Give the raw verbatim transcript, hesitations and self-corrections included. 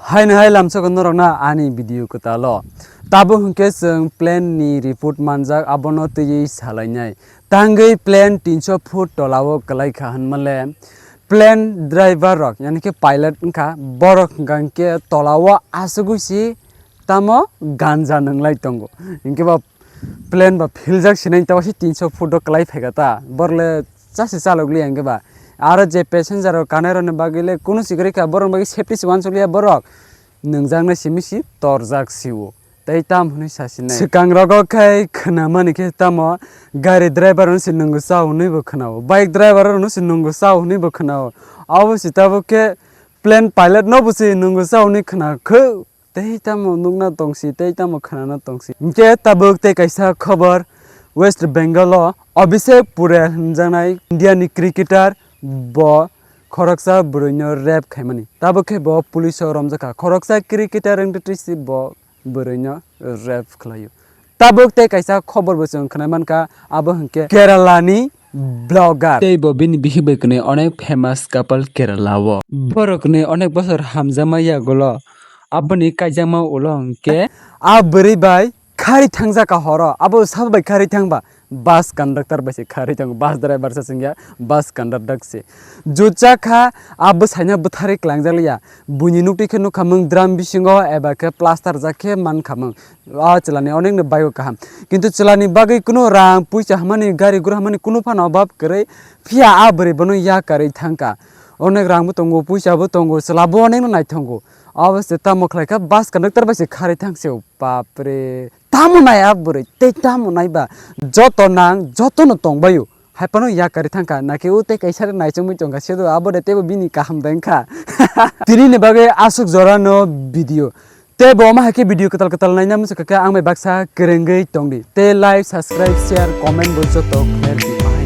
Haino hai lamsoko norokno ani video kwtalo. Tabuk hwnkhe chwng plane ni report manjak, abono twiwi salainai. Tangwi plane tinsho foot tolao kwlaikha hwnmale plane driver rok, yani khe pilot wngkha, borok hwnkha hwnkhe tolao asugwi si tamo ganja nwnglai tongo. Hinkhe ba plane ba philjak sinai tawasi tinsho foot o kwlai phaikha ta, borok le chasi chalok liya hinkhe ba. Aro je passenger rok kanai rokni bagwi le kunu si kwrwi kha, borokni bagwi safety se uansuk liya borok. Nwngjak nai simi si torjak si o. Tei tam hwnwi sa sinai. Swkang rogo khe khwnamani khe tamo gari driver no se nwngo cha hwnwi bo khwnao, bike driver no se nwngo cha hwnwi bo khwnao. Abo se tabuk khe plane pilot no bo se nwngo cha hwnwi khwna khe. Tei tamo nukna tongsi, tei tamo khwnana tongsi. Hinkhe tabuk tei kaisa khobor, West Bengal o Abhishek Paul hwnjaknai India ni cricketer bo khoroksa bwrwino rape khaimani. Tabuk khe bo police o romjakha. Khoroksa cricketer wngtwi si bo bwrwino rape khlaio. Tabuk tei kaisa khobor bo chwng khwnai mankha, abo hwnkhe Kerala ni blogger. Tei bo bini bihik bai kwnwi onek famous couple Kerala o. Borok kwnwi onek bosor hamjakma yagulo aboni kaijakma ulo hwnkhe a bwrwi bai khari thangjakha horo, abo sabo bai khari thangba bus conductor bai se khari thango, bus driver se chwngya, bus conductor se. Jutjakha a bwsaino bwtharwi klangjak liya, buini nuktwi khe nukhamung drum bisingo eba khe plaster jak khe mankhamung. A chwlani onekno bike o kaham. Kintu chwlani bagwi kunu rang puisa hamani, gari gura hamani kunu phano obab kwrwi. Phiya a bwrwi bono yakarwi thangkha. Onek rang bo tongo, puisa bo tongo, chwla bo onekno naithongo. Abo se tamo khlaikha, bus conductor bai se kharwi thangse o. Bapre. Tamo nai a bwrwi, tei tamo nai ba. Joto nang, joto no tongbaio. Hai phano yakarwi thangkha, nake o tei kaisa naichomwi tongkha, sedo abo de teibo bini kaham da wngkha. Tini ni bagwi aswk jora no video. Tei bo omo hai khe video kwtal kwtal naina muchung kha khe ang bai baksa kwrwngwi tong di. Tei like, subscribe, share, comment bo joto khlai di.